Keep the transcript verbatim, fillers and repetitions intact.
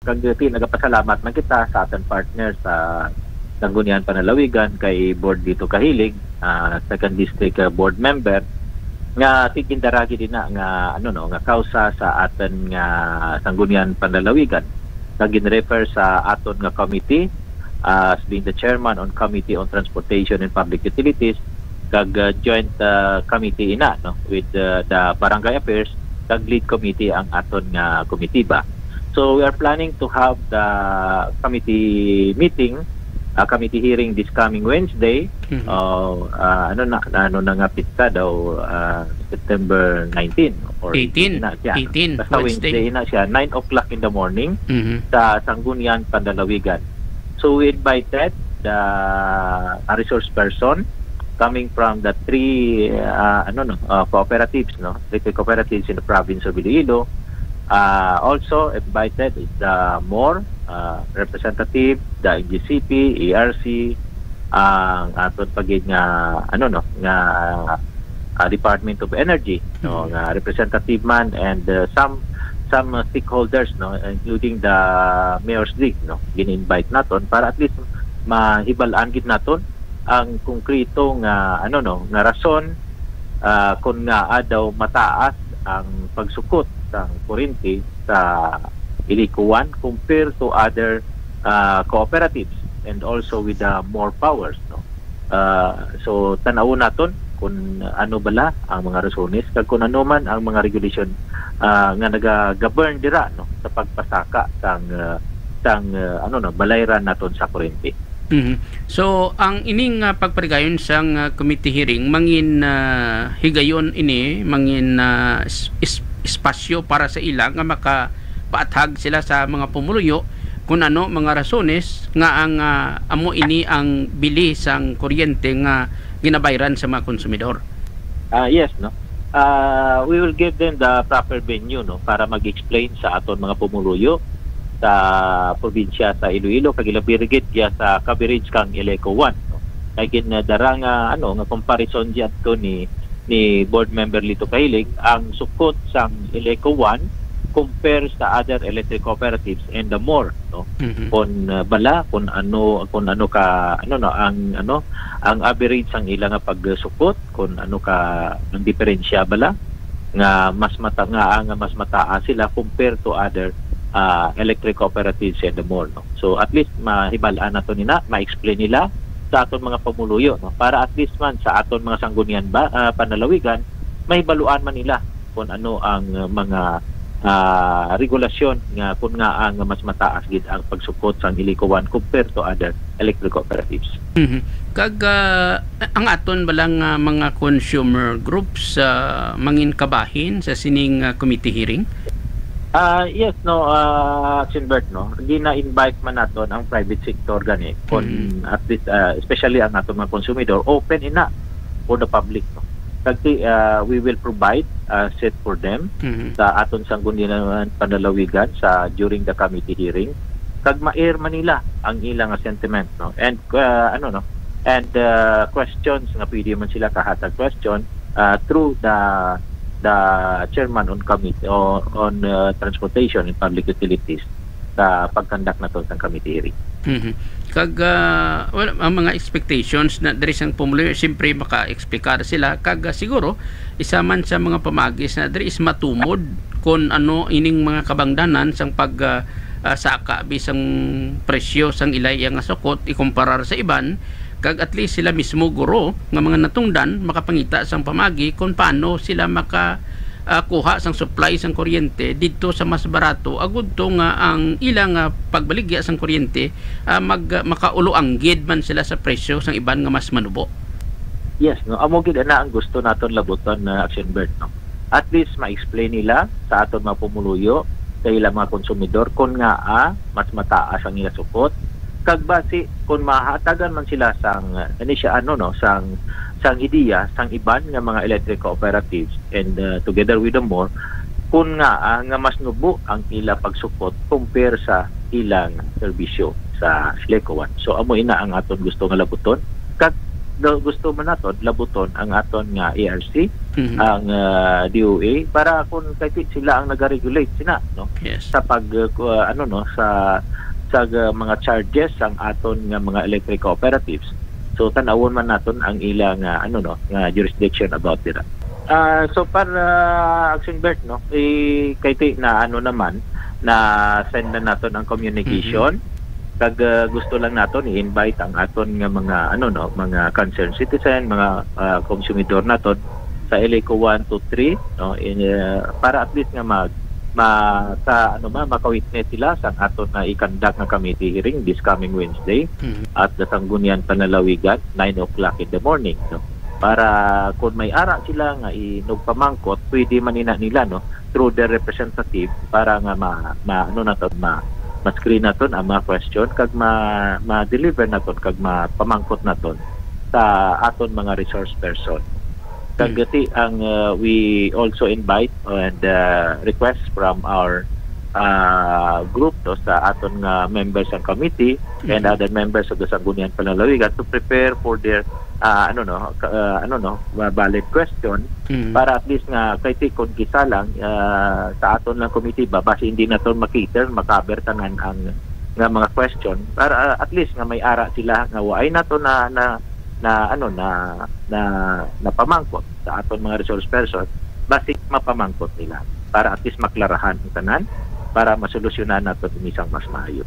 Kag ti nagapasalamat man kita sa aton partner sa Sangguniang Panlalawigan, kay Board Lito Kahilig, ah, Second District, ah, Board Member, nga ti gindara gid ina nga, ano, no, nga kausa sa aton nga Sangguniang Panlalawigan, nga ginrefer sa aton nga committee, ah, as being the chairman on Committee on Transportation and Public Utilities, kag, ah, joint, ah, committee ina, no, with, ah, the Barangay Affairs, kag lead committee ang aton nga komitiba. So we are planning to have the committee meeting, uh, committee hearing this coming Wednesday. Mhm. Uh, uh, ano na, ano na nga pista daw, uh, September nineteen or eighteen. Eighteen na siya. Eighteen, basta Wednesday. Wednesday na siya, nine o'clock in the morning Mhm. sa Sangguniang Panlalawigan. So we invited the, a resource person coming from the three, uh, ano, no, uh, cooperatives, no, three cooperatives in the province of Iloilo. Uh, also invited is the MORE, uh, representative, the N G C P, E R C, ang aton pa gid nga, ano, no, nga, uh, Department of Energy, no, Mhm. nga representative man, and, uh, some, some, uh, stakeholders, no, including the Mayor's League, no, gin-invite naton para at least mahibal-an gid naton ang konkreto nga, ano, no, nga rason, ah, kung ngaa daw mataas ang pagsukot sang kuryente sa Iloilo One compare to other, ah, cooperatives and also with the MORE Powers, no. Ah, so, tan-awon naton kung ano bala ang mga rasones kag kung ano man ang mga regulasyon, ah, nga naga-govern dira, no, sa pagpasaka sang, ah, sang, ah, ano, no, balayran naton sa kuryente. Mhm. So, ang ining, ah, pagparigayon sang, ah, committee hearing, mangin, ah, higayon ini, mangin, ah, es-, es-, espasyo para sa ila nga makapaathag sila sa mga pumuluyo kung ano mga rasones nga ang, ah, amo ini ang bili sang kuryente nga ginabayran sa mga konsumidor. Ah, yes, no. Ah, we will give them the proper venue, no, para mag-explain sa aton mga pumuluyo sa probinsya sa Iloilo, kag ilabi ra gid diya sa coverage kang Ileco One, no. Kay gin-, ah, dara nga, ano, nga comparison diyan to ni, ni Board Member Lito Kahilig, ang sukot sang Ileco One compare sa other electric cooperatives and the MORE, no. Mhm. Kung, ah, bala, kung ano, kung ano ka, ano, no, ang, ano, ang average sang ila nga pagsukot, kung ano ka, ang diferensya bala nga mas mata-, nga, ah, nga mas mataas sila compare to other, ah, electric cooperatives and the MORE, no? So, at least mahibal-an nato nila, ma-explain nila sa aton mga pamuluyo, no? Para at least man sa aton mga sanggunian ba, ah, panlalawigan, mahibaluan man nila kung ano ang, ah, mga, ah, regulasyon nga kung nga ang mas mataas gid ang pagsukot sang Ileco One compare to other electric cooperatives. Mhm. Kag, ah, ang aton bala nga mga consumer groups, ah, mangin kabahin sa sining, ah, committee hearing? Ah, yes, no, ah, Sinbert, no, gina-invite man naton ang private sector gani, kung Mhm. at least, ah, especially ang aton mga konsumidor, open ina for the public, no. Kag, ah, we will provide, ah, seat for them Mhm. sa aton sanggunian panlalawigan sa, during the committee hearing. Kag ma-air man nila ang ilang sentiment, no? And, ah, ano, no? And, ah, questions nga pwede man sila kahatag question, ah, through the, the chairman on committee, o, on, ah, transportation and public utilities sa pag-conduct nato sang committee hearing. Mhm. Kag, ah, well, ang mga expectations na diri sang pumuluyo, siyempre maka-explicar sila. Kag, ah, siguro, isa man sa mga pamaagi sa diri is matumod kung ano ining mga kabangdanan sang pag, ah, ah, saka bisang presyo sang ila iya nga sukot ikumparar sa iban, kag at least sila mismo guro nga mga natungdan makapangita sang pamaagi kung paano sila maka, ah, kuha sang supply sang kuryente didto sa mas barato, agud to nga ang ila nga pagbaligya sang kuryente, ah, mag-, makaulo-anggid man sila sa presyo sang iban nga mas manubo. Yes, no. Amo gid ana ang gusto naton labuton, na Action Bird, no. At least ma-explain nila sa aton mga pumuluyo, sa ilang mga konsumidor, kung ngaa mas mataas ang ila sukot. Kag basi kung mahatagan man sila sang, eh, siya, ano, no, sang, sang ideya sang iban nga mga electric cooperatives and, uh, together with the more, kung ngaa nga mas nubo ang ila pagsukot compare sa ilang serbisyo sa Ileco One. So, amo ina ang aton gusto nga labuton. Kag gu- gusto man naton labuton ang aton nga A R C, Mhm. ang, ah, D O A, para kung kay sila ang nagaregulate sina, no? Yes. Sa pag, uh, ku- uh, ano, no, sa, sa, uh, mga charges sang aton nga mga electric cooperatives. So, tanawon man naton ang ila nga, ano, no, nga jurisdiction about dira. Ah, so, para, Acting Bert, no, i-, kay ti na, ano naman, na send na naton ang communication. Mhm. Kag, uh, gusto lang naton i-invite ang aton nga mga, ano, no, mga concerned citizen, mga, uh, konsumidor naton sa L A C O one, two, three, no, in, uh, para at least nga mag, ma-, sa, ano, ma-, maka-witness sila sa aton nga i-conduct nga committee hearing this coming Wednesday Mhm. at the Sangguniang Panlalawigan, nine o'clock in the morning, no. Para kung may ara sila nga inugpamangkot, pwede man ina nila, no, through their representative para nga ma, ma ano naton, ma, ma-screen naton ang mga question kag ma, ma-deliver naton kag mapamangkot naton sa aton mga resource person. Kag Mm. ti ang, uh, we also invite and, uh, request from our, uh, group, no, sa aton nga members sang committee and Mhm. other members of the Sangguniang Panlalawigan to prepare for their, uh, ano, no, ka- uh, ano, no, ma- valid question Mm. para at least nga kay ti kung kisa lang, uh, sa aton lang committee ba, basi hindi naton ma-cater, ma-cover tanan ang nga mga question para, uh, at least nga may ara sila nga waay nato na, na, na, ano, na, na, napamangkot sa aton mga resource person, basi mapamangkot nila para at least maklarahan ang tanan para masolusyonan nato ini sang mas maayo.